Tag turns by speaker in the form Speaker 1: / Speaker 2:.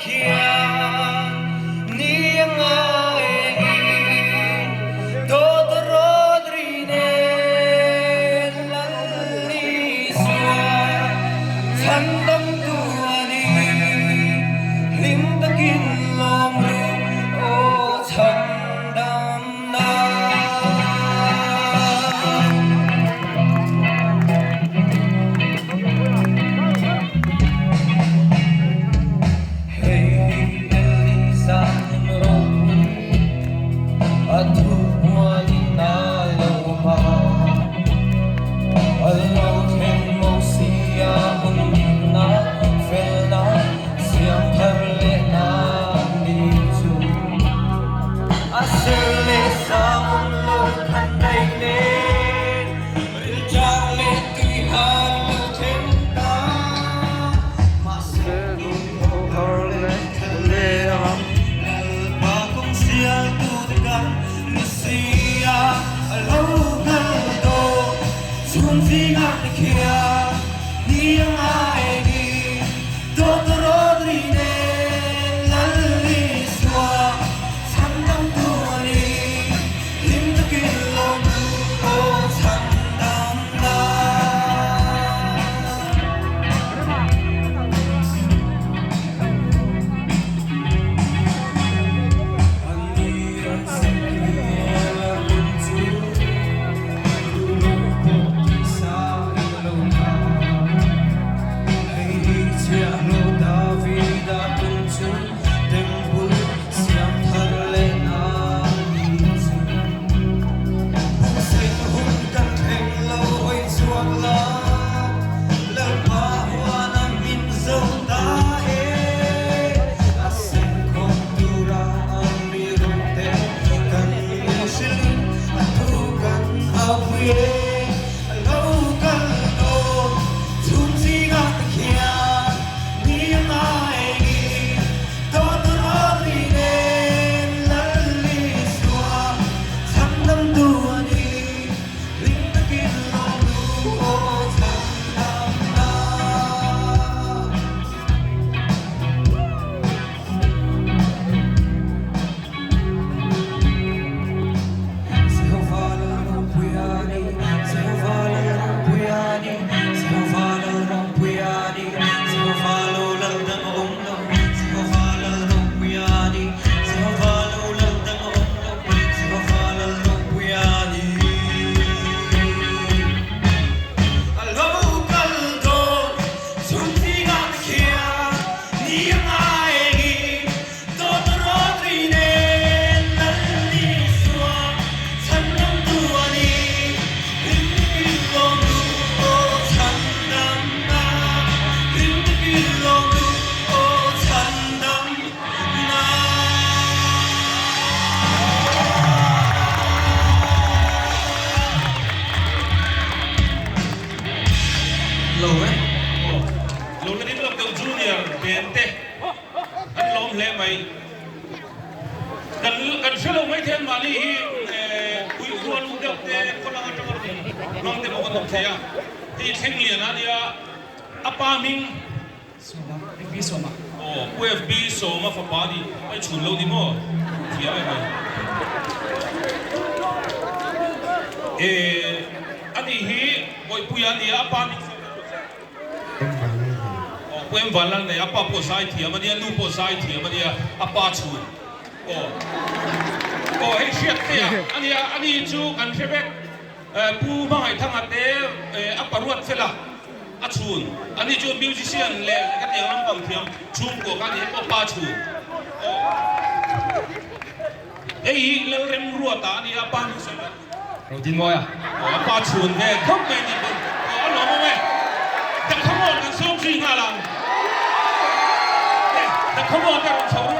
Speaker 1: khian ni a ngaengin tawtawrawt ri nen Lal Isua chhandamtu a ni. Hlim takin lawm ru aw chhandamna. Hei hi Elisa hmun ropui a thu huanin a lo hma. A lo thleng Mosia hun dikna felna siam thar lehna ni chu. A ser leh sang awm lo khan daih nen rilṭang leh tui han lo thleng ta. Mahse lungtho har leh thel leh ang Lalpa kawng sialtute kan ni si a, a lo kal dawn chhung zingah te khian ni a ngai ni. Tawtawrawt ri nen Lal Isua chhandamtu a ni, hlim takin lawm ru aw chhandamna. An ni an sakhial a hun chu duh loh pawh tisa in lo tha. Hei hi chhiahhlawh Davida tum chu Temple siam thar leh nan ni chu. Bungsaih hun kan thleng lo hawi chhuak la, Lalpa huana min zo ta e. A senkhawm tura a mi rawngte kan inhrilh a thu kan aupui e. A lo kal dawn chhung zingah te khian ni a ngaengin tawtawrawt ri nen Lal Isua chhandamtu a ni, hlim takin lawm ru aw chhandamna. Jehovah Lalrampuia ni, Jehovah Lalrampuia ni, Jehovah Lalrampuia ni, Jehovah lo lal dang a awm lo, Jehovah Lalrampuia ni, Jehovah lo lal dang a awm lo, Jehovah Lalrampuia ni. A lo kal dawn chhung zingah te khian ni a ngaengin Tawtawrawt ri nen Lal Isua chhandamtu a ni, hlim takin lawm ru aw chhandamna, hlim takin lawm ru aw chhandamna.
Speaker 2: Lo e. Lo la ding lo deuh Junior Bente. An lawm hle mai. Kan kan hre lo mai thei an mahni hi pui khua lu deuh te khawlang atanga rawn hmang te pawh kan awm thei a. Hei thleng lian a nia a pa hming
Speaker 3: Sawma, FB Sawma.
Speaker 2: Aw, Pu FB Sawma fapa a ni. A inchhun lo ni maw? Thiam em mai. Eh, ani hi Bawihpuia a nia, a pa hming sawi kan duh. Aw Pu Em Vanlal nei a pa pawh zai thiam a nia nu pawh zai thiam a nia a pa chhun aw aw hei hriat te a a nia a ni chu kan hre vek Pu Hmangaihthanga te a paruat fel a a chhun a ni chu musician leh hetiang lampang thiam chhungkua kha a ni hei pawh pa chhun aw hei hi Lalremruata a nia a pa hming sawi vek.
Speaker 3: Rodinmawia.
Speaker 2: Aw a pa chhun ve khawp mai ni pawn aw a lawm awm e. Dakhamawt kan sawm zui nghal ang. Dakhamawt a rawn chho ru.